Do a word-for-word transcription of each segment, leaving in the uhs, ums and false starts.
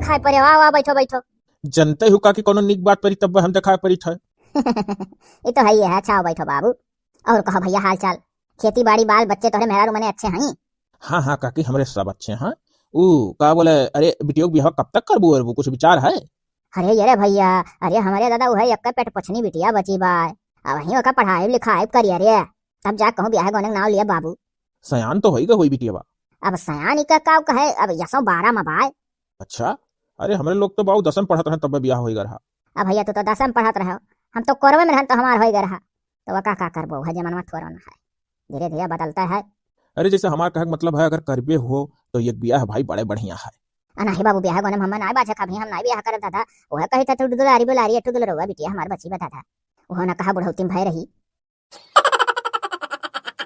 खाए परे, आओ, आओ, बैठो, बैठो। जनते हो काकी, कौनो निक बात परी तब हम देखाए परी थे। ये तो है ही है। अच्छा, आओ, बैठो बाबू। और कहो भैया, हाल चाल? खेती बाड़ी, बाल बच्चे, तोहरे मेहरारू मने अच्छे हैं? हाँ, हाँ काकी, हमरे सब अच्छे हैं। ऊ, का बोले, अरे, बिटियों के बियाह कब तक करबू, अरबू, कुछ विचार है? अरे, ये रे भैया, अरे, हमरे दादा, वह एक पेट पोछनी बिटिया बची बाय। अब वहीं ओका पढ़ाई लिखाई करिए रे, तब जा कहूँ बियाह गोने के नाव लिए बाबू। सयान तो होई गा होई बिटिया बा। अब सयान इका काव कहे, अब यसो बारह में बाय। अच्छा, अरे, हमरे लोग तो बाऊ दसम पढ़त रहे तब बियाह होई गा रहा। अब भैया, तू तो दसम पढ़त रहे, हम तो कोरवे में रहन तो हमार होई गा रहा। तो वह का, का करबो, वह जमाना थोड़ा ना है, धीरे धीरे बदलता है। अरे, जैसे हमार कहे के मतलब है, अगर करबे हो तो एक बियाह भाई बड़े बढ़िया है। आ, नाही बाबू, बियाह गोने में हमें नाही बाझक, अभी हम नाही बियाह करब दादा। वह कही था, "तू दुलारी बुलारी, तू दुलरवा बिटिया हमार बची बा दादा।" वह ना कहा बुढ़ौती में भय रही।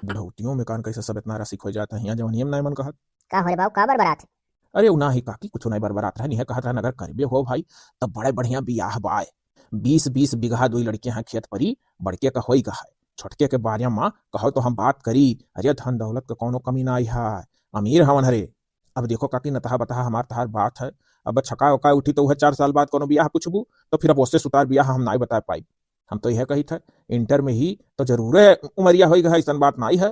बुढ़ौतियों में कान कैसे सब इतना रसिक हो जाता है, यहाँ जवन नियम नाही मन कहत। का हो रे बाबू, का बरबरात है? अरे, उ नाही काकी, कुछ नाही बरबरात रहे, निहे कहत रहन, अगर करबे हो भाई, तब बड़े बढ़िया बियाह बाय। बीस बीस बीघा दुई लड़के हैं खेत परी, बड़के का होई गा है, छोटके के बारे में कहो तो हम बात करी। अरे, धन दौलत का कौनो कमी नाही है, अमीर हवन हरे। अब देखो काकी, नतहा बतहा हमार तहार बात है, अब छका उका उठी तो वह चार साल बाद कौनो बियाह पूछबू, तो फिर अब ओसे सुतार बियाह हम नाही बता पाई। हम तो यह कही थे, इंटर में ही तो जरूर है उमरिया होई गा है, ऐसन बात नाही है।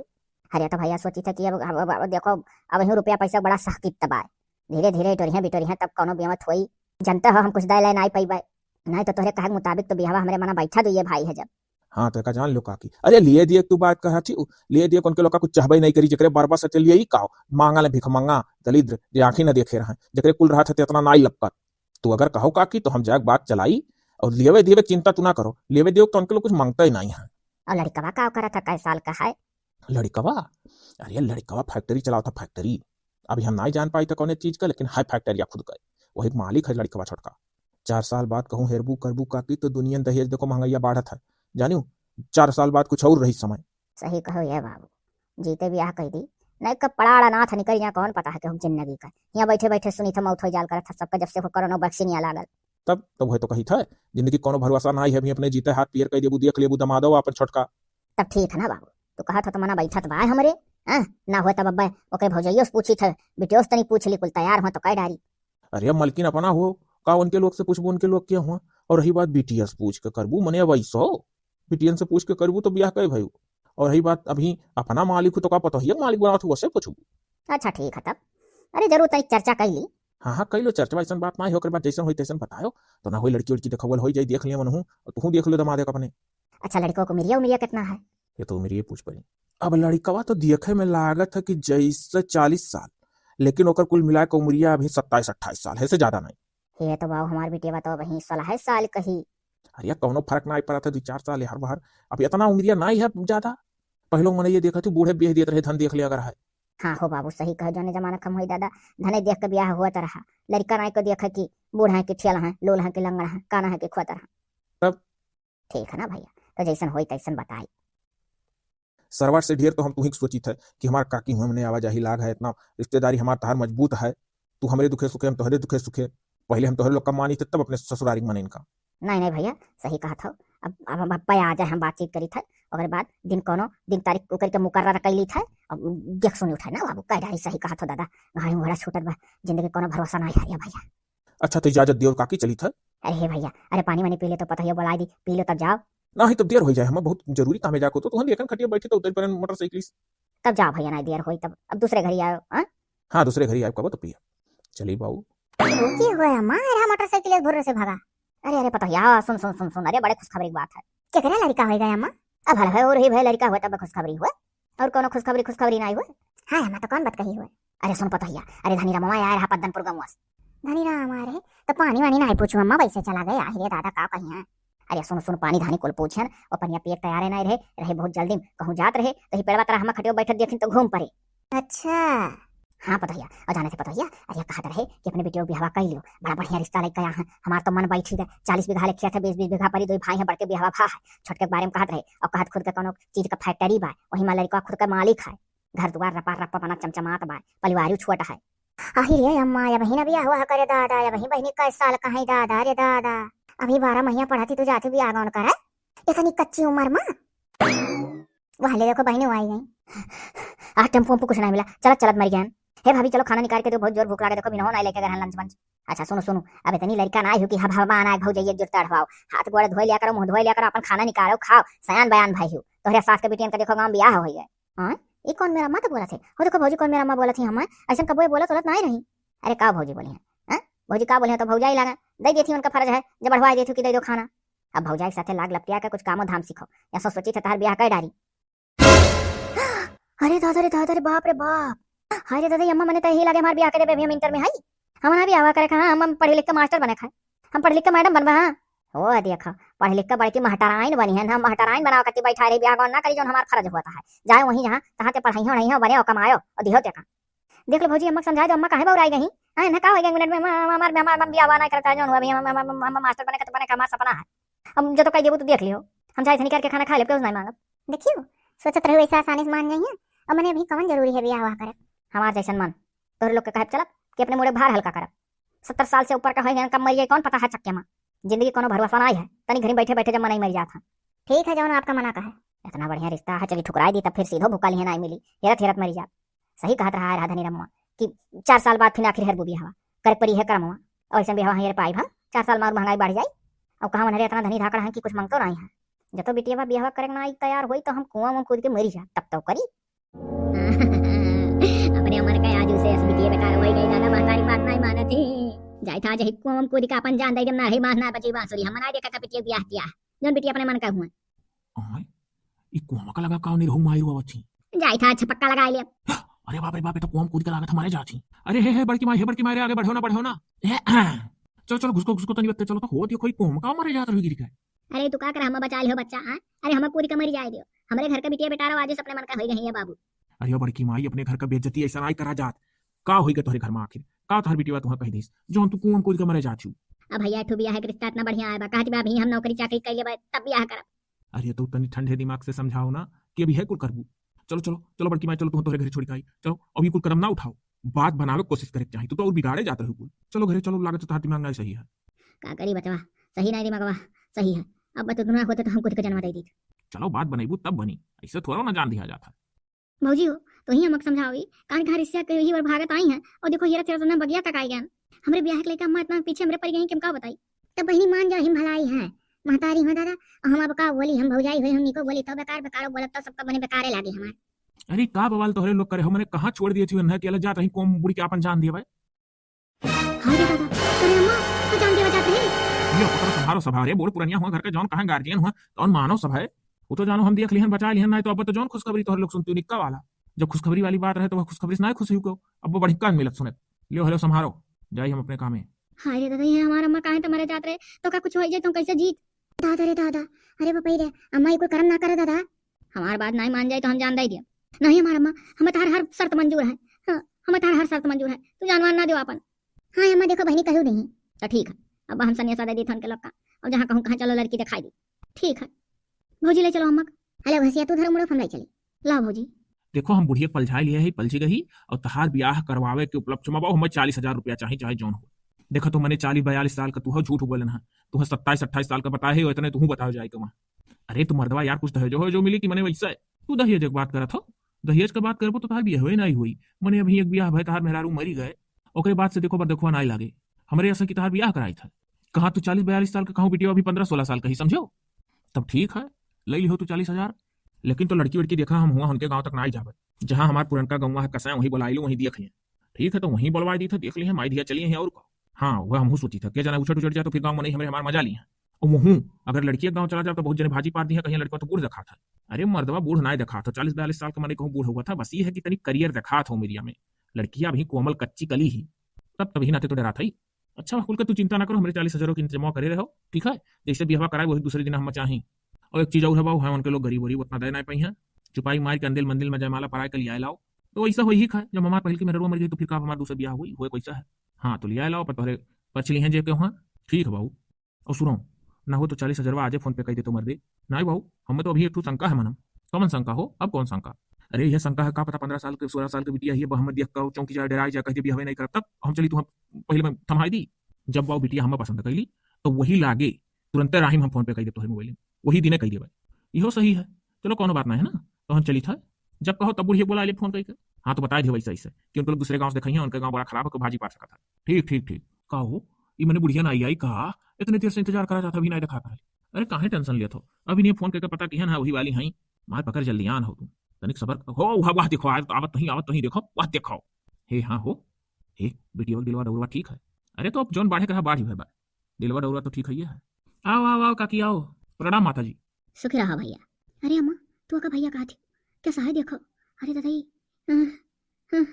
अरे तो भैया, सोची थे कि अब, अब, अब, अब देखो, अब यूं रुपया पैसा बड़ा सहकित तबाय, धीरे धीरे टोरिया बिटोरिया तब कौनो बियाह होई। जनते हो, हम कुछ दे ले नाही पइबे, नाही तो तोहरे कहे के मुताबिक तो बियाहवा हमरे मना बैठा दुइये भाई है जब। हाँ, तो का जान लो काकी। अरे, लिए दिए तू बात कहा थी, उ-, लिए दिए कौन के लोग का कुछ चाहबे नहीं करी, जेकरे बरबस से चलिए ही काओ, मांगा ले भिख मांगा, दलिद्र, जे आँखी न देखे रहे, जेकरे कुल रहा थे, इतना नाही लपकत। तू अगर कहो काकी, तो हम जाके बात चलाई, और लेवे देवे के चिंता तू ना करो, लेवे देवे के तो उनके लोग कुछ मांगता ही नाही है। और लड़कवा का करत है, कै साल का है? लड़कवा? अरे, लड़कवा फैक्ट्री चलावत है, फैक्ट्री। अभी हम नाही जान पाई था कौने चीज का, लेकिन है फैक्ट्रिया खुद का, वही के मालिक है लड़कवा छोटका। चार साल बाद कहूँ हेरबू करबू काकी, तो दुनिया दहेज देखो, महंगाइया बाढ़त है, जानियो, चार साल बाद कुछ और रही समय। सही कहो ये बाबू, जीते बियाह कह दी, नहीं कब पड़ाड़ अनाथ निकल जाए, कौन पता है कि हम जिंदगी का। यहाँ बैठे बैठे सुनी था मौत हो जाल करत है सबका, जब से वो कोरोना वैक्सीन यहाँ लागल। तब, तब वह तो कही था, जिंदगी कौनो भरोसा नाही है, अभी अपने जीते हाथ पियर कह देबू, देख लेबू दमादो अपन छोटका। तब ठीक है ना बाबू, तू कहा था तो मना बैठत बा हमरे, हाँ? ना होए तब अब्बा ओके भौजइयो से पूछी था, बिटियो से तनी पूछ ली, कुल तैयार हो तो कह डारी। अरे, अब मलकिन अपना हो, का उनके लोग से पूछबू, उनके लोग के हुआ? और रही बात बिटिया से पूछ के करबू, मने अब ऐसो बिटियन से पूछ के करबू तो बियाह कहे भयू। और रही बात अभी अपना मालिक हो तो का पता ही है मालिक बनावत हो, वसे पूछबू। अच्छा ठीक है तब। अरे जरूर तनी चर्चा कई ली। हाँ, हाँ, कई लो चर्चा, ऐसन बात नाही है, ओकर बाद जैसन होई तैसन बतायो। तो ना होई लड़की उड़की देखवल होई जाई, देख लिया मनहू, और तुहू देख लो दमादे का अपने। अच्छा लड़कों को उमरिया, उमरिया कितना है? ये तो उमरिया पूछ पड़ी। अब लड़कवा तो देखे में लागत है कि जैसे चालीस साल, लेकिन ओकर कुल मिला के उमरिया अभी सत्ताईस अट्ठाईस साल है, से ज्यादा नाही। ये तो बाबू हमार बिटिया तो अभी सोलह साल कही। अरे कौनो फर्क नाही पड़त है, दुई चार साल हर बार। अब इतना उमरिया नाही है ज्यादा। पहले मने ये देखा तू बूढ़े बेह देत रहे, धन देख लिया अगर है। हाँ हो बाबू, सही कहे, जौने जमाना कम होई दादा, धने देख के बियाह हुआ तो रहा। लड़का नाही को देखे कि बूढ़ा है कि ठेल है, लोल है कि लंगड़ है, काना है कि खोतर है। तब? ठीक है ना भैया, तो जैसन होई तैसन बताई। सरवार से ढेर तो हम तुही के सोचित है कि हमार काकी हुआ, हमने आवाजाही लाग है, इतना रिश्तेदारी हमार तहार मजबूत है, तू हमरे दुखे सुखे, हम तोहरे दुखे सुखे। पहले हम तोहरे लोग का मानी थे, तब अपने ससुरारी के माने इनका। नहीं, नहीं भैया, सही कहा था। अब, अब हम अब्बा आ जाए, हम बातचीत करी थे, ओकर बाद दिन कौनो दिन तारीख ओकर के मुकर्रर कर ली थे, अब देख सुनी उठे ना बाबू, कह डारी, सही कहा था दादा, गाड़ी घोड़ा छूटत बा, जिंदगी कौनो भरोसा नहीं है रे भैया। अच्छा, तो इजाजत दियो काकी, चली थे। अरे हे भैया, अरे पानी वानी पी ले तो पता ही है, बुलाई दी, पी लो तब जाओ। नाही, तब देर हो जाए, हमें बहुत जरूरी काम है जाको, तो तुहन देखन खटिया बैठी तो उतर पड़न मोटरसाइकिल से। तब जाओ भैया, नाही देर होई तब, अब दूसरे घरी आओ, हाँ? हाँ, दूसरे घरी आए कबो तो पिया। चली बाऊ। रुकी हुए अम्मा, अरे मोटरसाइकिल एक भुर्र से भागा। अरे, अरे पतोहिया, सुन, सुन, सुन, सुन, अरे बड़े खुशखबरी की बात है। केकरे लड़का होई गए अम्मा? अब हल है और ही भाई लड़का हुए तब खुशखबरी हुए, और कोनो खुशखबरी, खुशखबरी नाही हुए। हाँ अम्मा, तो कौन बात कही हुए? अरे सुन पतोहिया, अरे धनी रामवा आए रहा पद्दनपुर गंवा से। धनी राम आए रहे, तो पानी वानी नाही पूछू अम्मा, वैसे चला गए, आही रे दादा का कही है। अरे सुन, सुन, पानी धानी कुल पूछन, और पनिया पिए के तैयारे नाही रहे, रहे बहुत जल्दी में, कहूँ जात रहे, तो ही पेड़वा तरह हम खटियो बैठत देखिन तो घूम पड़े। अच्छा। हाँ पतोहिया, और जाने थे पतोहिया, अरे कहत रहे कि अपने बिटिया के बियाहवा कर लियो, बड़ा बढ़िया रिश्ता लेके आया है, हमार तो मन बैठी गए, चालीस बीघा ले खेत है, बीस बीस बीघा परी, दो भाई हैं, बड़के बियाहवा भा है, छोटके के बारे में कहत रहे, और कहत खुद के कोनो चीज का फैक्ट्री बा, वही में लड़का खुद का मालिक है, घर दुआर रपा रपा बना चमचमात बा, परिवार छोट है। आही रे अम्मा, अबही ना बियाह हुआ है करे दादा, अबही बहिनी कै साल का है दादा, रे दादा। अभी बारह महीना पढ़ती तो जाती बियाह गौन करे। इतनी कच्ची उम्र में। वह ले देखो बहिनी आई गई। आज टेम्पो उम्पो कुछ नहीं मिला, चलत चलत मर गया। हे भाभी, चलो खाना निकाल के दो, बहुत जोर भूख लागे, देखो बिनहो नाई लेके गए हैं lunch वंच। अच्छा सुनो सुनो, अब इतनी लड़का ना आई हो कि हब हबा आना है, भौजाई एक जोर तड़फाओ, हाथ गोड़ धोए लिया करो, मुंह धोए लिया करो, अपन खाना निकालो, खाओ, सयान बयान भाई हो। तोहरे सास के बिटियन का देखो गाँव बियाह हो गए। हाँ, ई कौन मेरा अम्मा तो बोलत है? हो देखो भौजी, कौन मेरा अम्मा बोलत है, हम ऐसन कबो बोलत बोलत नाई रही। अरे का भौजी बोली है? हाँ? भौजी का बोली है तो भौजाई लागा, दे देती उनका फर्ज है, जब बढ़वा देती कि दे दो खाना। अब भौजाई के साथे लाग लपटिया के कुछ कामो धाम सीखो, या सो सोची थे तहार बियाह कर डारी। अरे दादा रे दादा रे, बाप रे बाप। हाय रे दादा, ये अम्मा मने तो यही लागे हमार बियाह कर देबे, अभी हम इंटर में हई। हम ना बियाह करे खा, हम, हम पढ़े लिख के मास्टर बने खा, हम पढ़े लिख के मैडम बनबे, हाँ। ओ देखा, पढ़ लिख के बड़की महटराइन बनी है, हम महटराइन बनावे खातिर बैठा रही, बियाह गौन ना करी, जौन हमार फर्ज होता है। जाए वहीं जहाँ तहाँ ते पढ़ाई हो, नहीं हो, बने हो, कमायो और दिहो ते का। देख लो भौजी, अम्मा के समझाए दो, अम्मा काहे बौराई गई? हैं, ना का हो गई एक मिनट में, हमार, हमार, हमार बियाह ना करता, जौन हुआ अभी हम, हम, हम, हम, हम मास्टर बने का तो बने का हमार सपना है। अब जो तो कह देबू तो देख लियो, हम चाहे इतनी करके खाना खा लेब, क्यों नहीं मांगब। देखियो, सोचत रहो ऐसा आसानी से मान जाइए, और मने अभी कौन जरूरी है बियाह हुआ करे। हमार जैसन मन, तोहरे लोग के कहब चलब कि अपने मुड़े भार हल्का करब। सत्तर साल से ऊपर का होइहैं, कब मर जाई कौन पता है चक्के मा। जिंदगी कोनो भरोसा नाई है, तनी घरी बैठे बैठे जब मनई मर जात है। ठीक है, जौन आपका मना का है। इतना बढ़िया रिश्ता है, चली ठुकराई दी तब फिर सीधो भूखा लिहे नाई मिली, हेरत हेरत मरी जात। सही कहत रहा है राधा निरमवा कि चार साल बाद फिर आखिर हेरबू बियाहवा, करे परी है करमवा। और ऐसा बियाहवा हेर पाई हम, चार साल मा और महंगाई बढ़ जाई। और कहाँ मनरे इतना धनी धाकड़ है कि कुछ मंगतो नाई है। जब तो बिटिया बियाहवा करे नाई तैयार होई तो हम कुआं में कूद के मरी जा, तब तो करी। अपने उम्र का आज उसे एस बिटिया बेकार होई गई, दादा महतारी बात नाई मानत ही। जाई था आज हिक्को हम कूद के अपन जान दे देम, ना ही माँ ना बची बांसुरी, हम ना देखा था बिटिया बियाह किया, जौन बिटिया अपने मन का हुआ। आय, ई कुआं का लगा काव निरहू माई रुआवत ही। जाई था अच्छा पक्का लगा ले। अरे बाप रे बाप, ये तो कुआं कूद के लागत हमारे जात ही। अरे हे, हे, बड़की माई, हे बड़की माई रे, आगे बढ़ो ना, बढ़ो ना। ए, चलो, चलो, घुसको, घुसको, तनी बत्ते, चलो तो, हो दियो, कोई कुआं का मारे जात रही गिर के। अरे तू का कर, हम बचा लियो बच्चा, हाँ? अरे हम कूद के मरी जाए दियो। हमरे घर का बिटिया बेटा रहो, आज अपने मन का होई गई है बाबू। अरे ओ बड़की माई, अपने घर का बेइज्जती ऐसा नाई करा जात। का होई गए तोहरे घर में आखिर? का तोहर बिटिया तुहा कह दीस, जौन तू कुआं कूद के मरे जात हू? अब भैया, ठू बियाह के रिश्ता इतना बढ़िया आया बा, कहत बा अभी हम नौकरी चाकरी कर लेबा, तब बियाह करब। अरे तो तनी ठंडे दिमाग से समझाओ ना कि अभी है कुल करबू। चलो, चलो, चलो बड़की माई, चलो तुहा तोहरे घरे छोड़ के आई। चलो, अभी कुल कदम ना उठाओ, बात बनावे के कोशिश करे के चाही। तू तो और बिगाड़े जात रहू कुल। चलो घरे चलो, लागत है तोहार दिमाग नाई सही है। का करी बचवा, सही नाई दिमागवा, सही है। अब तो दुनिया होते तो हम कूद के जनवा दे दीत। चलो बात बनैबू तब बनी, ऐसे थोड़ा ना जान दिया जाता। भौजी हो, तो ही हमक समझाओ, ई कान कहाँ रिसिया के ही और भागत आई हैं, और देखो, हेरत हेरत ना बगिया तक आई गए। हमरे बियाह के लेके अम्मा इतना पीछे हमरे पड़ गई कि हम का बताई। तब बहिनी मान जाओ, हम भलाई हैं, महतारी हो दादा, और हम अब का बोली, हम भौजाई हुई, हम निको बोली, तो बेकार बेकारो बोलब, तो सबका मने बेकारे लागे हमार। अरे का बवाल तोहरे लोग करे हो, मने कहाँ छोड़ दिए थी उन्हें, अकेला जात रही, कौन बुढ़ी के आपन जान दिए भाई। हाय रे दादा, अरे अम्मा, तो जान देवा जात रहे। ये पुत्र संभारो सभा रे, बूढ़ पुरनिया हुआ घर के, जौन कहाँ गार्जियन हुआ, तौन मानव सभा है। वो तो जानो हम देख लिहन, बचा लिहन, नहीं तो अब तो जौन खुशखबरी तोहरे लोग सुनती निक्का वाला। जब खुशखबरी वाली बात रहे तो वह खुशखबरी से नहीं खुश हुई को, अब वो बड़ी कान मिलत सुनत। लियो हेलो संभारो, जाई हम अपने कामे। हाय रे दादा, ये हमार अम्मा काहे तो मरे जात रहे, तो का कुछ हो जाए तो कैसे जीत? दादा रे दादा, अरे बपई रे, अम्मा ये कोई करम ना करे दादा। हमार बात नहीं मान जाए तो हम जान दे दिया। नहीं हमार अम्मा, हमें तहार हर शर्त मंजूर है। हाँ, हमें तहार हर शर्त मंजूर है, तू जानवान ना दियो आपन। हाँ अम्मा, देखो बहिनी कहू नहीं। तो ठीक है, अब हम सन्यासा दे दी थन के लोग का, अब जहाँ कहूँ कहाँ चलो लड़की दिखाई दी। ठीक है भौजी, ले चलो अम्मा। हेलो भसिया, तू धरो मुड़ो, हम ले चली। लाओ भौजी। देखो हम बुढ़िया पलझाए लिए है, पलझी गई, और तहार ब्याह करवावे के उपलक्ष्य में बाबू हमें चालीस हजार रुपया चाही, चाहे जौन हो। देखो तो मने चालीस बयालीस साल का तू हो, झूठ बोलन है, तू सत्ताईस अट्ठाईस साल का बताए है, इतने तू बताओ जाए के वहाँ। अरे तू मर्दवा यार, कुछ दहेजो हो जो मिली कि मने वैसा है। तू दहेज के बात करत हो, दहेज के बात करबो तो तहार बियाहवे नहीं हुई। मने अभी एक बियाह भय, तहार मेहरारू मरी गए, ओकरे बाद से देखो बर देखो नहीं लागे। हमरे ऐसा कि तहार बियाह कराई था, कहाँ तू चालीस बयालीस साल का, कहूँ बिटिया अभी पन्द्रह सोलह साल का ही, समझो। तब ठीक है, ले लिहो तू चालीस हजार। लेकिन तो लड़की वड़की देखा हम हुआ उनके गाँव तक ना ही जावे। जहाँ हमार पुरनका गौवा है कसाय, वहीं बुलाई लो, वहीं देख लिया। ठीक है, तो वहीं बुलवा दी था, देख लिया, माई धिया चली है और का। हाँ, वह हमहू सोची था, क्या जाना उछट उछट जाए तो फिर गाँव में नहीं हमरे हमार मजा ली है। और वहूँ अगर लड़की गाँव चला जाए तो बहुत जने भाजी पार दी है, कहीं लड़का तो बूढ़ दिखात है। अरे मर्दवा बूढ़ ना दिखात हो, चालीस बयालीस साल का मने कहूँ बूढ़ हुआ था, बस ये है कि तनी करियर दिखात हो उमरिया में। लड़किया अभी कोमल कच्ची कली ही, तब तभी नाते तो डरात है। अच्छा कुल का तू चिंता ना करो, हमरे चालीस हजारों के इंतजाम करे रहो, ठीक है? जैसे बियाहवा कराए वही दूसरे दिन हम चाही। और एक चीज और है बाबू, है उनके लोग गरीब वरीब उतना दे ना पाई हैं, चुपाई मार के अंदिल मंदिल में जयमाला पराए के लियाए लाओ। तो वैसा होई ही खाए, जब हमार पहिल की मेहरवा मर गई तो फिर का हमार दूसरा बियाह हुई, हुए कैसा है? हाँ तो लियाए लाओ, पर तोहरे पछ लिहे जे के वहाँ। ठीक है बाबू। और सुनो, ना हो तो चालीस हजारवा आजे फोन पे कह दे तो मर दे। नहीं बाबू, हमें तो अभी एक ठो शंका है मनम। कमन शंका हो? अब कौन शंका? अरे यह शंका है, का पता पन्द्रह साल के, सोलह साल के बिटिया ही, अब हमें देख का चौंकी जाए, डराई जाए, कह दे बियाह नहीं करब, तब हम चली तू हम पहले में थमाई दी। जब बाबू बिटिया हमें पसंद कैली तो वही लागे तुरंते राहिम हम फोन पे कह दे तोहरे मोबाइल में, वही दिने कह देबे। इहो सही है, चलो कोनो बात नहीं है ना, तो हम चली था। जब कहो तब बुढ़िया बोला ले फोन करके। हाँ, तो बताइ दियो वैसे, ऐसे कि उनके लोग दूसरे गाँव से देखइहैं, उनके गाँव बड़ा खराब है, कोई भाजी पार सकत है। ठीक, ठीक, ठीक। का हो, ई मने बुढ़िया ना आई, आई का? इतने देर से इंतजार करा जात है, अभी ना देखात है। अरे, काहे tension लेत हो? अभी नहीं फोन करके पता किहन है, वही वाली हैं। मार पकड़ जल्दी आन हो तू। तनिक सबर हो, वाह, वाह, देखो, आवत, आवत नहीं, आवत नहीं, देखो, वाह, देखो। हे, हाँ हो। हे, बिटिया के दिलवा डौरवा ठीक है? अरे, तो अब जौन बाढ़े के रहा, बाढ़ ही भय बा। दिलवा डौरवा तो ठीक है, ये है। आओ, आओ, आओ, काकी, आओ। प्रणाम, माता जी। सुखी रहा भैया। अरे अम्मा, तू का भैया कहा थी? कैसा है देखो? अरे दादा, ये, अह, अह।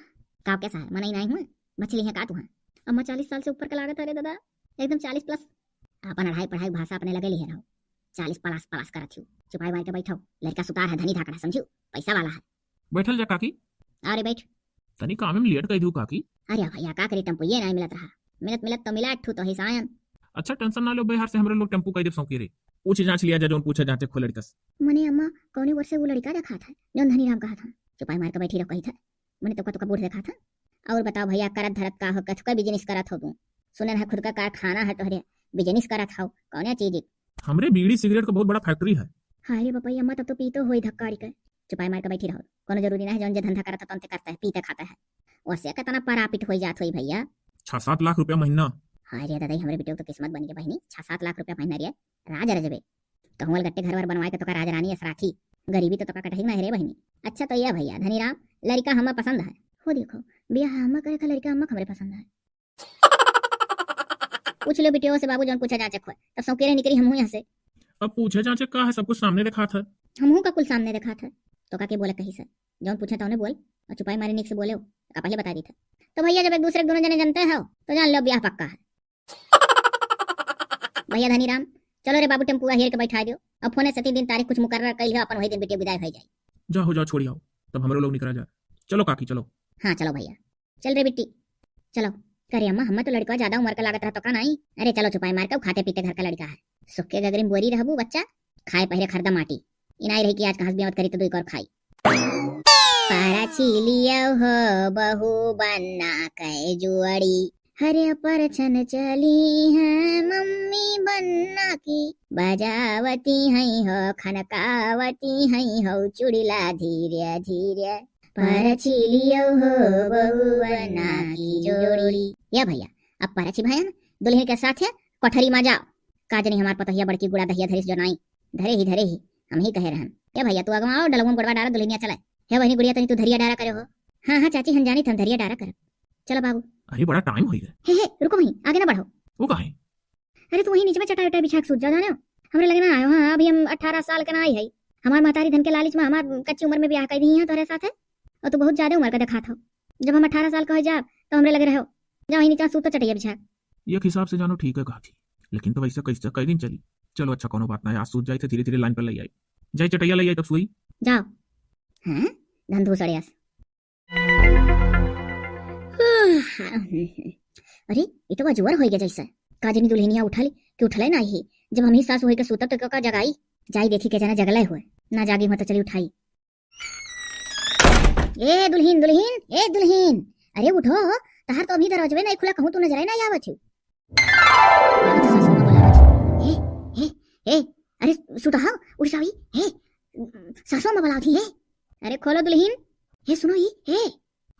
का कैसा है? मनई नाई हुए? बचली है का तू है? अम्मा, चालीस साल से ऊपर का लागत है रे दादा, एकदम चालीस plus। आपन अढ़ाई पढ़ाई भाषा अपने लगे लिहे रहो। चालीस plus plus करत हियो। चुपाई मार के बैठो। लड़का सुतार है, धनी धाकड़ है, समझियो? पैसा वाला है। बैठल जा काकी। अरे बैठ। तनी कामे में लेट कर दू काकी। अरे भैया, का करी, टेम्पो ये नाई मिलत रहा। मिलत मिलत तो मिला, एक ठू तो है सायन। अच्छा, tension ना लो, बिहार से हमरे लोग टेम्पो कह देब सौंकी रे। पूछ जांच लिया जा, जौन पूछे जांचे खो लड़का से। मने अम्मा, कौने वर्ष से वो लड़का देखात है, जौन धनी राम कहा था? चुपाई मार के बैठी रहो, कही था। मने तोका, तोका बूढ़ देखात है। और बताओ भैया, करत धरत का हो, कथुका business करत हो तू? सुने ना, खुद का कारखाना है तोहरे, business करत हो, कौने चीज? हमरे बीड़ी सिगरेट का बहुत बड़ा factory है। हाय रे बपैया, अम्मा तब तो पीतो होई धक्कारी के। चुपाई मार के बैठी रहो, कोनो जरूरी ना है जौन जे धंधा करत है तौन ते करता है, पीते खाता है। वैसे कितना profit हो जात होई भैया? छह सात लाख रुपया महीना। हाय रे दादा, हमरे बेटे के तो किस्मत बन गई बहिनी, छह सात लाख रुपया महीना रे, राज रजबे। कहूँ अलगट्टे घर वर बनवाए के तोका राजरानी अस राखी, गरीबी तो तोका कटही ना है रे बहिनी। अच्छा तो ये भैया धनीराम, लड़का हमें पसंद है। हो देखो, बियाह हमें करे का लड़का हमें हमरे पसंद है। पूछ लो बिटियो से बाबू, जौन पूछा जांचे खोए, तब सौकेरे निकरी हमहू यहाँ से। अब पूछे जांचे का है, सब कुछ सामने देखात है। हमहू का कुल सामने देखात है, तो का के बोले कही से, जौन पूछे तौने बोल, और चुपाई मारे निक से बोले हो, का पहले बता दी था। तो भैया जब एक दूसरे के दोनों जने जानते हो, तो जान लो ब्याह पक्का है। भैया धनीराम, चलो रे बाबू, टेम्पुआ हेर के बैठा दियो। अब फोने से तीन दिन तारीख कुछ मुकर्रर कइल हो, अपन वही दिन बिटिया विदाई हो जाए। जा हो जा, छोड़ी आओ, तब हमरो लोग निकरा जा। चलो काकी, चलो। हाँ चलो भैया, चल रे बिट्टी, चलो। करे अम्मा, हमें तो लड़का ज्यादा उम्र का लागत रहा तो का नाई? अरे चलो चुपाई मार के, खाते पीते घर का लड़का है। सुख के गगरी में बोरी रहबू बच्चा, खाए पहले खरदा माटी। इनाई रही कि आज कहाँ से बियावत करी तो दुई कौर खाई। पारा छीलियो हो बहू बन्ना के जुअड़ी, हरे परछन चली है मम्मी बन्ना की, बजावती हैं हो खनकावती हैं हो चुड़िला धीरे धीरे। परछी लियो हो बहु बन्ना की जोड़ी। या भैया, अब परछी भयन, दुल्हन के साथ है कोठरी में जाओ। का जनी हमार पतोहिया बड़की गुड़ा दहिया धरिस जो नाई। धरे ही, धरे ही, हम ही कहे रहन। या भैया, तू अगवा आओ, डलवा में गोड़वा डारा, दुल्हनिया चले। हे बहिनी गुड़िया, तनी तू धरिया डारा करे हो। हाँ, हाँ, चाची, हम जानी थन धरिया डारा करब। चलो बाबू। अरे, बड़ा टाइम होई गए। हे, हे, रुको वहीं, आगे ना बढ़ो। वो काहे? अरे, तू वहीं नीचे में चटाई उटाई बिछा के सूत जा, जाने हो? हमरे लगे ना आयो, हाँ, अभी हम अठारह साल के ना आई है। हमार महतारी धन के लालच में हमार कच्ची उम्र में ब्याह कर दी है तोहरे साथे। और तू बहुत ज्यादा उम्र का देखात हो। जब हम अठारह साल का हो जाब, तो हमरे लगे रहो। जा वहीं नीचे सूत, चटैया बिछा। एक हिसाब से जानो ठीक है कहा थी, लेकिन तो वैसे कैसे कई दिन चली? चलो अच्छा, कोनो बात ना है, आज सूत जाई थे, धीरे धीरे लाइन पर ले आई। जाई चटैया ले आई तब सोई। जाओ। हाँ, धन धूसड़ियास। अरे, ये तो बा जोर होई गया जैसे। का जनी दुल्हनिया उठल कि उठले ना ही। जब हम ही सास होई के सूतब तो का जगाई? जाई देखी के जना जगले हुए। ना जागी हुआ तो चली उठाई। ए दुल्हीन, दुल्हीन, ए दुल्हीन, अरे उठो, तहार तो अभी दरवाजवे नहीं खुला, कहूँ तू नजरे नहीं आवत हो। लागत सासू माँ बोलावत हो। ए, ए, ए, अरे सुता हो, उठ जाओ, ए, सासू माँ बोलावत ही, ए। अरे खोलो दुल्हीन, ए सुनो ई, ए।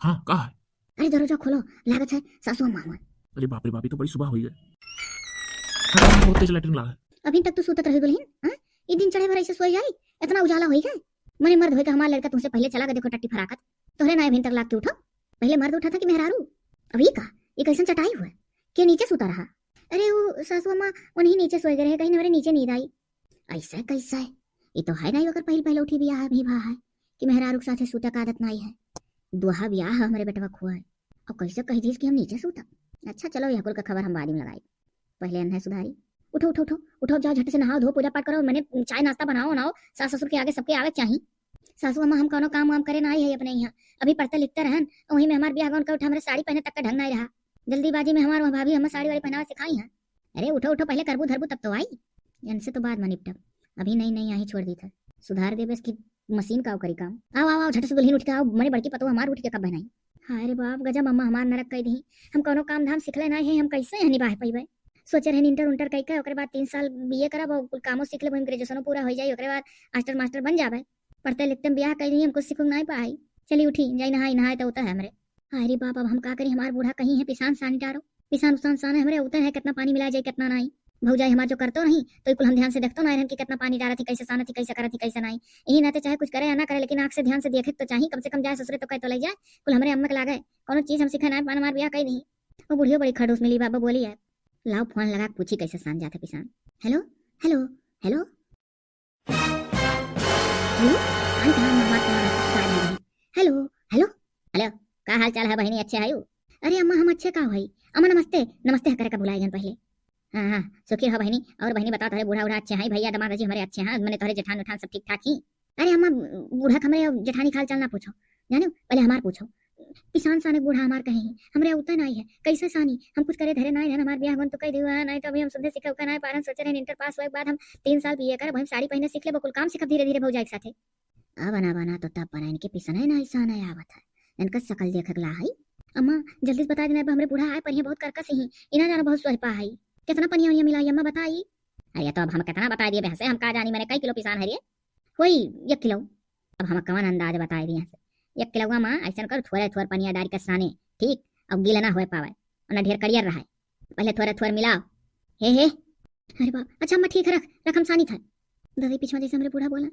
हाँ, का है? अरे दरवाजा खोलो, लागत है सासू माँ हुआ। अरे बाप रे बाप, ये तो बड़ी सुबह हुई है। हाँ, बहुत तेज लैट्रिन लागा है। अभी तक तू सूतत रही दुल्हीन, हाँ? ई दिन चढ़े भर ऐसे सोए जाई? इतना उजाला होई है? मने मर्द होई के हमार लड़का तुमसे पहले चला गए, देखो टट्टी फराकत। तोहरे ना अभी तक लाग के उठो। पहले मर्द उठा था कि मेहरारू? अब ये का? ये कैसन चटाई हुआ? के नीचे सूता रहा? अरे वो सासू अम्मा उन्हीं नीचे सोए गए रहे, कहीं हमारे नीचे नींद आई। ऐसा कैसा है? ये तो है ना, अगर पहले पहले उठी बियाह है, अभी भा है कि मेहरारू के साथे सूता का आदत नहीं है। दुहा बियाह है हमारे बेटवा खुआ है। अब कैसे कह दीस कि हम नीचे सूता? अच्छा चलो, यह कुल का खबर हम बाद में लगाई। पहले अन्हय सुधारी। उठो, उठो, उठो, उठो, जाओ झट से नहाओ धो, पूजा पाठ करो, मने चाय नाश्ता बनाओ, बनाओ, सास ससुर के आगे सबके आवे चाही। सासू अम्मा, हम कौनो काम वाम करे ना आई है अपने यहाँ, अभी पढ़ते लिखते रहन, और वहीं में हमार बियाह गौन कर उठा, हमरे साड़ी पहने तक का ढंग नहीं रहा। जल्दीबाजी में हमार वहाँ भाभी हमें साड़ी वाड़ी पहनावे सिखाई है। अरे उठो, उठो, पहले करबू धरबू तब तो आई, इनसे तो बाद में निपटब, अभी नई नई आई छोड़ दी था। सुधार देबे इसकी मशीन का करी काम। आओ, आओ, आओ, झट से दुल्हन उठ के आओ, मने बड़की पतोह हमार उठ के कब बहनाई। हाय रे बाप, गजब अम्मा हमार नरक कई दी। हम कौनो काम धाम सिखले नाई है, हम कैसे यहाँ निबाह पइबे? सोचे रहन इंटर उंटर कई के, ओकरे बाद तीन साल बीए करब और कुल कामो सीख लेब, हम ग्रेजुएशनो पूरा हो जाई, ओकरे बाद मास्टर मास्टर बन जाबे। पढ़ते लिखते में बियाह कई दी, हम कुछ सीखू नाई पाई। चली उठी, जाई नहाई, नहाए तो उतर है हमरे। अरे बाप, अब हम का करी, हमार बूढ़ा कहीं है पिसान सानी टारो, पिसान उसान साने हमरे उतर है, कितना पानी मिला जाए कितना नाई। भौजाई हमार जो करतो रही तो कुल हम ध्यान से देखतो ना रहन कि कितना पानी डारत ही, कैसे सानत ही, कैसे करत ही, कैसे नाई। यही नाते चाहे कुछ करे या ना करे, लेकिन आँख से ध्यान से देखे तो चाही, कम से कम जाए ससुरे तो कह तो ले जाए। कुल हमरे अम्मा के लागे, कोनो चीज हम सीखे ना पान, हमार ब्याह कई नहीं। वो बुढ़ियो बड़ी खड़ूस मिली बाबा, बोली है। लाओ फोन लगा के पूछी कैसे सान जात है पिसान। हेलो, हेलो, हेलो, हेलो, कान कहाँ मार के मारा, का बोल रही? हेलो, हेलो, हेलो, का हाल चाल है बहिनी, अच्छे है? अरे अम्मा हम अच्छे का भाई, अम्मा नमस्ते, नमस्ते करे का भुलाए गन पहले। हाँ, हाँ, सुखी रहो बहिनी। और बहिनी बताओ, तोहरे बूढ़ा, बूढ़ा अच्छे हैं, भैया दामाद जी हमारे अच्छे हैं, मैंने तोहरे जेठान उठान सब ठीक ठाक ही? अरे अम्मा, बूढ़ा के हमरे जेठानी का हाल चाल ना पूछो, जाने पहले हमार पूछो। पिसान साने बूढ़ा हमार कहे ही, हमरे उतना नाई है, कैसे सानी? हम कुछ करे धरे नाई रहन, हमार ब्याह बन तो कह दियो है, नाई तो अभी हम सुधे सीखे उके नाई पारन, सोचे रहन इंटर पास हुए के बाद हम तीन साल बीए करब, हम साड़ी पहने सीख लेबो, कुल काम सीखब धीरे धीरे भौजाई के साथे। अब बना बना तो तब बना, इनके पिसने नाई साने आवत है, इनका शकल देखे के ला है। अम्मा जल्दी से बता देना, अब हमरे बूढ़ा आए पर ये बहुत करकस ही, इना जानो बहुत सोचपा है, कितना पनिया उनिया मिलाई अम्मा बताई। अरे तो अब हम कितना बता दिए, भैंसे हम का जानी, मैंने कई किलो पिसान है रे? होई एक किलो। अब हम कवन अंदाज बताए दिए से, एक किलो माँ ऐसा कर, थोड़े थोड़े पनिया डाल के साने, ठीक, अब गीला ना होए पावे, और ना ढेर कड़ियर रहे, पहले थोड़े थोड़े मिलाओ। हे हे। अरे बाप, अच्छा अम्मा ठीक है, रख रख, हम सानी था। दादा पीछे जैसे हमरे बूढ़ा बोला।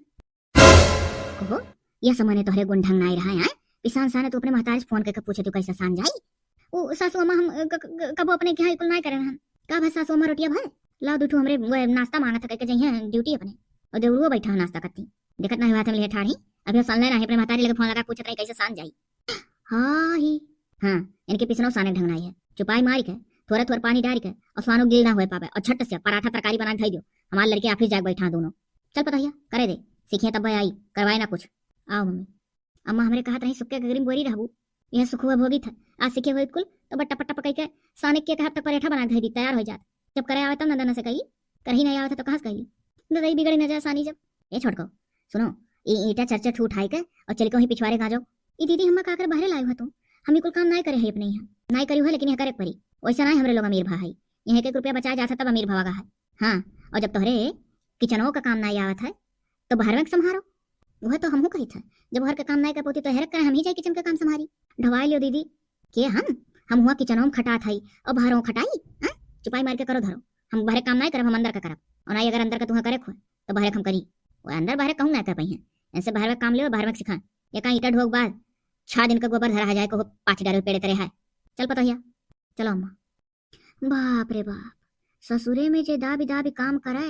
कहो, यह समझ तोहरे गुण ढंग नाई रहा है। पिसान साने तू अपने महतारी से फोन करके पूछे तू कैसे सान जाई। ओ सासू अम्मा हम क-, क-, कबो अपने के यहाँ कुल नाई करे रहन। का भा सासू अम्मा रोटिया भर? लाओ दू ठो हमरे वो नाश्ता मांगत है करके जइहे ड्यूटी अपने। और देवरुआ बैठा है नाश्ता करती। देखत नाई हुआ था मिले ठाढ़ी। अभी साल नहीं रहे अपने महतारी लगे फोन लगा पूछत रही कैसे सान जाई। हाँ ही। हाँ, इनके पिसनो साने ढंग नाई है। चुपाई मार के, थोड़ा थोड़ा पानी डाल के, और सानो गिल ना होए पावे, और झट से पराठा तरकारी बना के धई दियो। हमारे लड़के ऑफिस जाके बैठा दोनों। चल पतोहिया, करे दे, सीखिए तब आई, करवाए ना कुछ। आओ मम्मी। अम्मा हमरे कहत रही सुक्के गगरी में बोरी रहबू, यह सुखुआ भोगी था, आज सीखे हुए कुल तो बट्टा पट्टा पकाई के साने के हफ्ता पराठा बना के धई दी, तैयार हो जात। जब करे आवे तब ना दना से कही, करही नहीं आवे था तो कहाँ से कही? ददई बिगड़ी न जाए सानी जब। ए छोटको, सुनो, ई ईंटा चार चार ठू उठाई के और चल के वहीं पिछवारे गाँजो। ई दीदी हम्मा का करे बहरे लायो है तू? हम ई कुल काम नाई करे है अपने यहाँ। नाई करी है लेकिन यह करे के परी। वैसा नाई हमरे लोग अमीर भा है। यहाँ एक एक रुपया बचाए जात है तब अमीर भवा गा है। हाँ, और जब तोहरे किचनो का काम नाई आवत है तो बहरवे के संभारो। वह तो हमहू कही था, जब घर के काम नाई कर पोती तो हेरक करे हम ही जाए किचन का काम संभारी। ढवाई लियो दीदी। के हम? हम हुआ किचनो में खटात हई और बहरो खटाई? हाँ? चुपाई मार के करो धरो। हम बहरे काम नाई करब, हम अंदर का करब। और नाई अगर अंदर का तुहा करे खुआ तो बहरे हम करी। वो अंदर बहरे कहूँ ना कर पाई हैं। इनसे बहर में काम ले, बहर में सिखा। ये का ईंटा ढोक बाद छह दिन का गोबर धरा है जाए को पाँच डर पेड़े तरे है। चल पतोहिया, चलो अम्मा। बाप रे बाप, ससुरे में जे दाबी दाबी काम करे,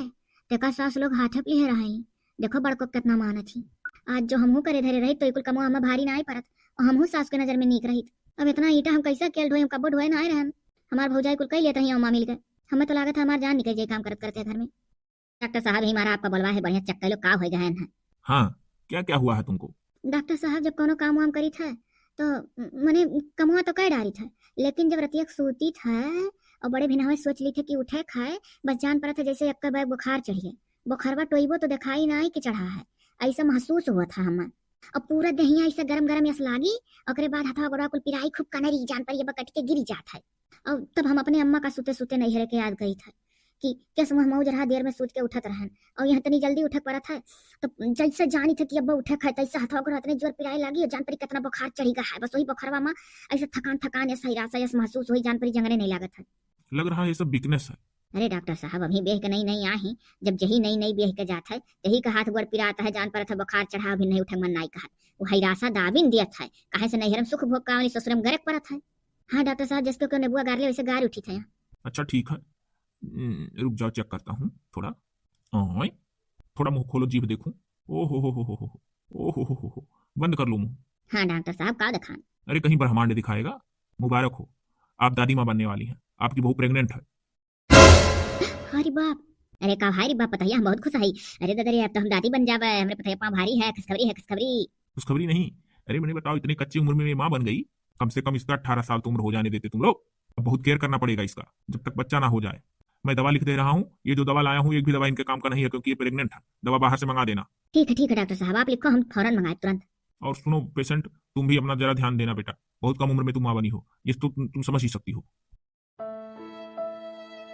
तेका सास लोग हाथे पे लिहे रही। देखो बड़को कितना मानत ही। आज जो हमहू करे धरे रही तो ई कुल कमवा हमें भारी ना आई पड़त और हमहू सास के नजर में नीक रहित। अब इतना ईंटा हम कैसे अकेल ढोए, हम कब्बो ढोए ना आए रहन। हमार भौजाई कुल कई लेत रही अम्मा मिल के। हमें तो लागत है हमार जान निकल जाए काम करत करते घर में। डॉक्टर साहब, ही मारा आपका बोलवा है, बढ़िया चेक कर लो, का हो गया है ना? हाँ, क्या क्या हुआ है तुमको? डॉक्टर साहब, जब कोनो काम वाम करी था तो म-, मने कमवा तो कर डारी था, लेकिन जब रतिया के सूती था और बड़े भिनवे सोच ली थे कि उठे खाए, बस जान पड़ा था जैसे एक बैग बुखार चढ़ गए। बुखारवा टोइबो तो दिखाई ना आई कि चढ़ा है, ऐसा महसूस हुआ था हमें। और पूरा देहिया ऐसे गरम गरम यस लागी, ओकरे बाद हथवा गोड़वा कुल पिराई, खूब कनरी, जान पर ये बकट के गिरी जात है। और तब हम अपने अम्मा का सुते सुते नैहरे के याद करी था कि कस मुँह मौज रहा, देर में सूत के उठत रहन, और यहाँ तनी जल्दी उठे पड़त है। तो जैसे जानी थे कि अब उठे खाए, तैसे हथवा गोड़ इतने जोर पिराए लागी और जान परी कितना बुखार चढ़ी गा है। बस वही बुखारवा में ऐसे थकान थकान, ऐसा हिरासा, ऐसा महसूस हुई, जान परी जंगरे नहीं लागत है। लग रहा है ये सब वीकनेस है। अरे डॉक्टर साहब, अभी बेह के नई नई आ ही, जब जही नई नई बेह के जात है, जही का हाथ गोड़ पिरात है, जान पड़त है बुखार चढ़ा, अभी नहीं उठे मन नाई कहत। वो हिरासा दाबिन दियत है, काहे से नैहर में सुख भोग का वाली ससुर में गरक पड़त है। हाँ डॉक्टर साहब, जैसे क्यों नेबुआ गार ले वैसे गार उठी थे। अच्छा ठीक है, हम्म, रुक जाओ, चेक करता हूँ थोड़ा। ओए, थोड़ा मुंह खोलो, जीभ देखूं। ओ हो हो हो हो हो। ओ हो हो हो हो। बंद कर लो मुंह। हाँ डॉक्टर साहब, का दिखान? अरे कहीं ब्रह्मांड दिखाएगा। मुबारक हो, आप दादी माँ बनने वाली हैं, आपकी बहू प्रेग्नेंट है। अरे बाप। अरे का भाई रे बाप, पतोहिया हम बहुत खुश है। अरे दादा रे, अब तो हम दादी बन जावे, हमरे पतोहिया पाँव भारी है, खुशखबरी है, खुशखबरी। खुशखबरी नहीं, अरे मैंने बताओ, इतनी कच्ची उम्र में ये माँ बन गई, कम से कम इसका अठारह साल तो उम्र हो जाने देते तुम लोग। अब बहुत केयर करना पड़ेगा इसका, जब तक बच्चा ना हो जाए। मैं दवा लिख दे रहा हूँ, ये जो दवा लाया हूँ, एक भी दवा इनके काम का नहीं है, क्योंकि ये प्रेग्नेंट है। दवा बाहर से मंगा देना। ठीक है, ठीक है डॉक्टर साहब, आप लिखो, हम फौरन मंगाए तुरंत। और सुनो पेशेंट, तुम भी अपना जरा ध्यान देना बेटा, बहुत कम उम्र में तुम माँ बनी हो, ये तो तुम, तुम समझ ही सकती हो।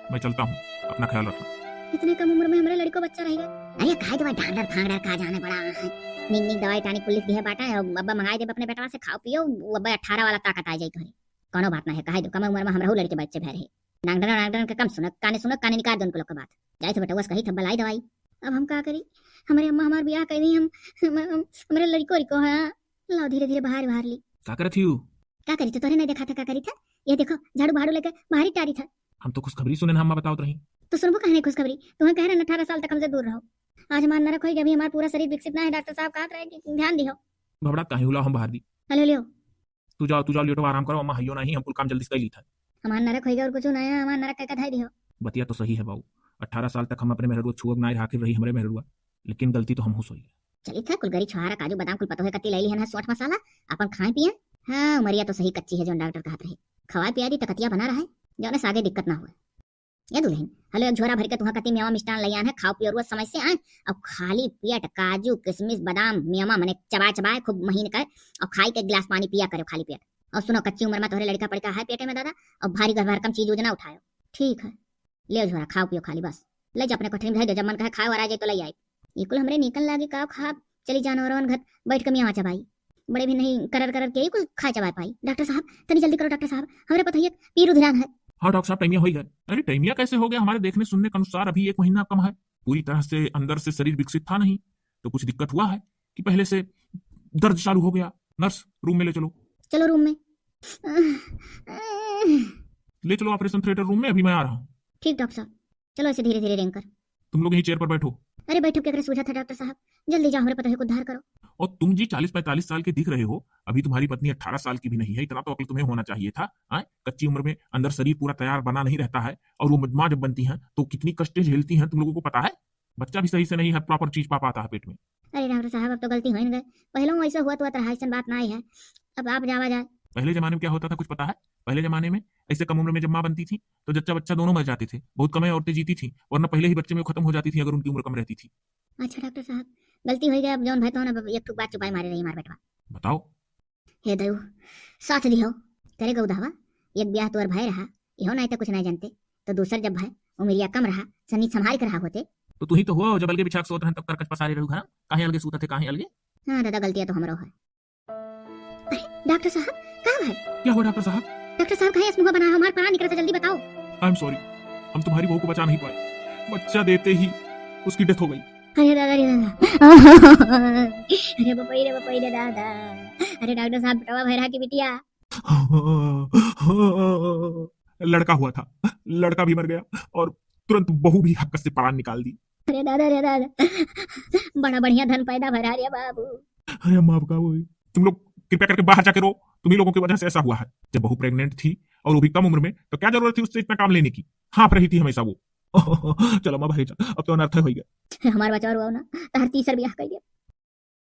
मैं चलता हूँ, अपना ख्याल रखना। इतने कम उम्र में हमरे लड़को बच्चा रह गए। अरे काहे देवा, डांडर फांडर का जाने बड़ा है। निक निक दवाई टानिक कुल लिख दिहे बाटा, अब अब्बा मंगाए देब अपने बेटवा से, खाओ पियो, वो अब्बा अठारह वाला ताकत आ जाई तोहरे। कोनो बात ना है, कहे दो, कम उम्र में हमरहू लड़के बच्चे भय रहे। डांडर डांडर के कम सुनत, काने सुनत, काने निकाल दो उनको लोग के बात। जाए थे बेटवा से कही थे, अब लाई दवाई। अब हम का करी, हमरे अम्मा हमार बियाह कर दी, हम, हम, हम, हमरे लड़को रिको है। लाओ धीरे धीरे बाहर बाहर ली। का करत हियू? का करी तो तोहरे नहीं देखा था, का करी था? ये देखो झाड़ू बहाड़ू लेके बाहर ही टारी था। हम तो खुशखबरी सुने ना अम्मा बतावत रही। तो सुनबो कहने खुशखबरी, तुम्हें कह रहे ना अठारह साल तक हमसे दूर रहो। आज हमार नरक होई, अभी हमार पूरा शरीर विकसित ना है, डॉक्टर साहब कहत रहे कि ध्यान दिहो। घबरात काहे हुआ, हम बाहर दी। हेलो लियो। तू जाओ, तू जाओ, लेटो, आराम करो, अम्मा हइयो नहीं, हम कुल काम जल्दी से कर ली था। हमार नरक होई गया और कुछ ना है, हमार नरक कह के धाई दिहो। बतिया तो सही है बाबू, अठारह साल तक हम अपने मेहरुआ छुअब ना आखिर रही हमरे मेहरुआ, लेकिन गलती तो हम हो सोई। चली था कुल गरी छोहारा काजू बादाम कुल पतोहे कत्ती लैली हन है सोंठ मसाला, अपन खाए पिए। हाँ, उमरिया तो सही कच्ची है, जौन डॉक्टर कहत रहे, खवाए पिया दी तकतिया बना रहे, जौने से आगे दिक्कत ना हुए। ये दुल्हन, हलो एक झोरा भर के तुहा कत्ती मेवा मिष्टान लैयान है, खाओ पियो रोज समय से आए, और खाली पेट काजू किशमिश बादाम मेवा मने चबाए चबाए खूब महीन कर, और खाई के गिलास पानी पिया करो खाली पेट। और सुनो, कच्ची उम्र में तोहरे लड़का पड़का है पेटे में दादा, और भारी घर भरकम चीज उज ना उठायो, ठीक है? ले झोरा, खाओ पियो खाली बस। ले जा अपने कोठरी में धर दे, जब मन कहे खाए और आ जाए तो ले आई। ये कुल हमरे नीकन लागे का खाब, चली जानवरवन घर बैठ के मियाँ चबाई। बड़े भी नहीं करर करर के ही कुल खाए चबाए पाई। डॉक्टर साहब, तनी जल्दी करो डॉक्टर साहब, हमरे पतोहिया पीर उधिरान है। हाँ डॉक्टर साहब, टाइमिया हो ही गए। अरे टाइमिया कैसे हो गया? हमारे देखने सुनने के अनुसार अभी एक महीना कम है, पूरी तरह से अंदर से शरीर विकसित था नहीं, तो कुछ दिक्कत हुआ है कि पहले से दर्द चालू हो गया। नर्स, रूम में ले चलो। चलो रूम में। ले चलो ऑपरेशन थिएटर रूम में, अभी मैं आ रहा हूँ। ठीक डॉक्टर साहब, चलो ऐसे धीरे धीरे रेंग कर। तुम लोग यहीं चेयर पर बैठो। अरे बैठो, केकरे सूझा था डॉक्टर साहब, जल्दी जाओ, हमरे पतोहे को उद्धार करो। और तुम जी चालीस पैंतालीस साल के दिख रहे हो, अभी तुम्हारी पत्नी अठारह साल की भी नहीं है, इतना तो अक्ल तुम्हें होना चाहिए था। आए, कच्ची उम्र में अंदर शरीर पूरा तैयार बना नहीं रहता है, और वो माँ जब बनती हैं तो कितनी कष्टें झेलती हैं, तुम लोगों को पता है? बच्चा भी सही से नहीं है, प्रॉपर चीज पा पाता है पेट में। अरे डॉक्टर साहब, अब तो गलती हो ही गए, पहले ऐसा हुआ तो रहा, ऐसा बात ना आई है, अब आप जावा जाए। पहले जमाने में क्या होता था कुछ पता है? पहले जमाने में ऐसे कम उम्र में जब माँ बनती थी तो जच्चा बच्चा दोनों मर जाते थे, बहुत कम औरतें जीती थी, वरना पहले ही बच्चे में खत्म हो जाती थी अगर उनकी उम्र कम रहती थी। अच्छा डॉक्टर साहब, गलती हो गई, अब जौन भाई तो ना, अब एक ठुक बात चुपाई मारे रही हमार बेटवा। बताओ। हे दयू, साथ दिहो। करे गौधवा, एक ब्याह तोर भय रहा, इहो नहीं तो कुछ नहीं जानते, तो दूसर जब भय उमरिया कम रहा, सनी संभाल के रहा होते। तो तू ही तो हुआ हो, जब अलगे बिछाक सोत रहन तब करकच पसारे रहू घर, काहे अलगे सूतत है, काहे अलगे? हाँ दादा, गलतियाँ तो हमरो है। अरे डॉक्टर साहब, का भाई? क्या हुआ डॉक्टर साहब? डॉक्टर साहब, काहे ऐसे मुंह बनाया हो? हमार प्राण निकला था, जल्दी बताओ। आई एम सॉरी, हम तुम्हारी बहू को बचा नहीं पाए, बच्चा देते ही उसकी डेथ हो गई। अरे दादा, अरे दादा। अरे बपई रे, बपई रे दादा। अरे डॉक्टर साहब, बेटवा भैरा की बिटिया। लड़का हुआ था, लड़का भी मर गया और तुरंत बहू भी हक से प्राण निकाल दी। अरे दादा, अरे दादा। बड़ा बढ़िया धन पैदा भरा रे बाबू। अरे अम्मा, अब का होई? तुम लोग कृपया करके बाहर जाके रो, तुम्ही लोगों की वजह से ऐसा हुआ है। जब बहू प्रेग्नेंट थी और वो भी कम उम्र में, तो क्या जरूरत थी उससे इतना काम लेने की? हाँफ रही थी हमेशा वो। चलो अम्मा, भाई चल, अब तो अनर्थ हो गया। हमार बचाव हुआ ना, तहर तीसर ब्याह कर दिया।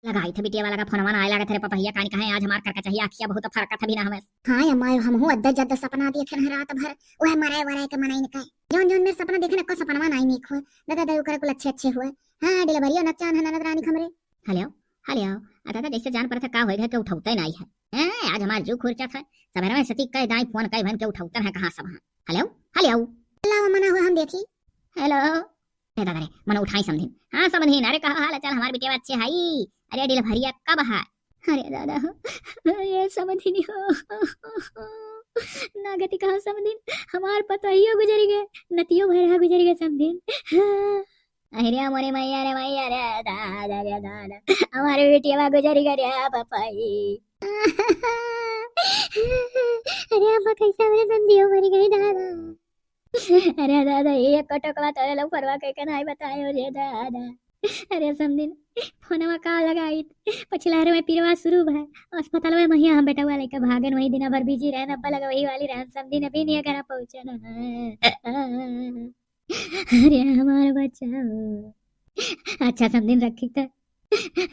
लगाई थे बिटिया वाला का फोनवा ना आए लागत रे पपहिया, कानी कहे आज हमार करका चाहिए, आखिया बहुत फरकत है बिना हमें। हाँ अम्मा, हमहू अद्दे जद्दे सपना देखे रहे रात भर, वह मराए वराए के मनाई न कहे। जौन जौन मेरे सपना देखे न, को सपनवा ना आई नीक हुए। दादा दयू करे कुल अच्छे अच्छे हुए। हाँ, डिलीवरियो नचान है ननद रानी खमरे। हेलो, हेलो, आ दादा जैसे जान पड़त है का होई गए के उठौते ना आई है। हैं, आज हमार जू खुरचत है, सबेरे में सती कह दाई फोन कह बहन के उठौतन है कहाँ सब हैं। हेलो, हेलो। लावा मना हुआ हम देखी। हेलो। ए दादा रे, मनो उठाई समधिन। हाँ समधिन, अरे कहा हाल चाल हमार बिटिया अच्छे हाई? अरे डिलीवरिया कब है? अरे दादा हो, ये समधिन हो। ना गति कहा समधिन, हमार पतोहियो गुजरी गए, नतियो भैरा गुजरी गए समधिन। अरे मोरे मैया रे मैया रे दादा रे दादा, हमारे बिटिया गुजरी गए रे पपाई। अरे अम्मा कैसे हमरे नंदियो मरी गई दादा। अरे दादा, ये कटकवा तोरे लोग परवा के के नाई बतायो रे दादा। अरे समधिन, फोनवा का लगाई? पछिला हर में पीरवा शुरू भा, अस्पताल में महिया हम बेटवा लेके भागन, वही दिना भर बिजी रहन, अब्बा लगा वही वाली रहन, समधिन अभी नहीं घर पहुँचन। अरे हमार बच्चा हो। अच्छा समधिन रखी तो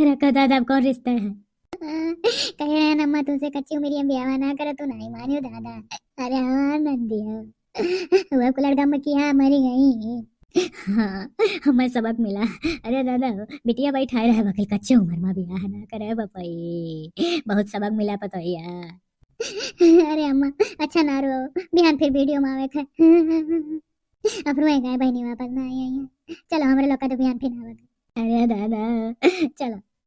रखो दादा, अब कौन रिश्ता है? कहे रहे अम्मा तुमसे कच्ची उम्र में ब्याह ना करे, तू नहीं मानियो दादा। अरे हमार नंदिया। वो कुल लड़का में किया मरी गई। हाँ, हमें सबक मिला। अरे दादा हो, बिटिया बैठाए रहे बकल कच्चे उम्र में ब्याह ना करे बपई। बहुत सबक मिला पतोहिया। अरे अम्मा, अच्छा ना रो, बिहान फिर वीडियो में आवे थे। अब रोए गए बहनी वापस ना आई है। चलो, हमरे लोग का दुबियान फिर आवा। अरे दादा, चलो,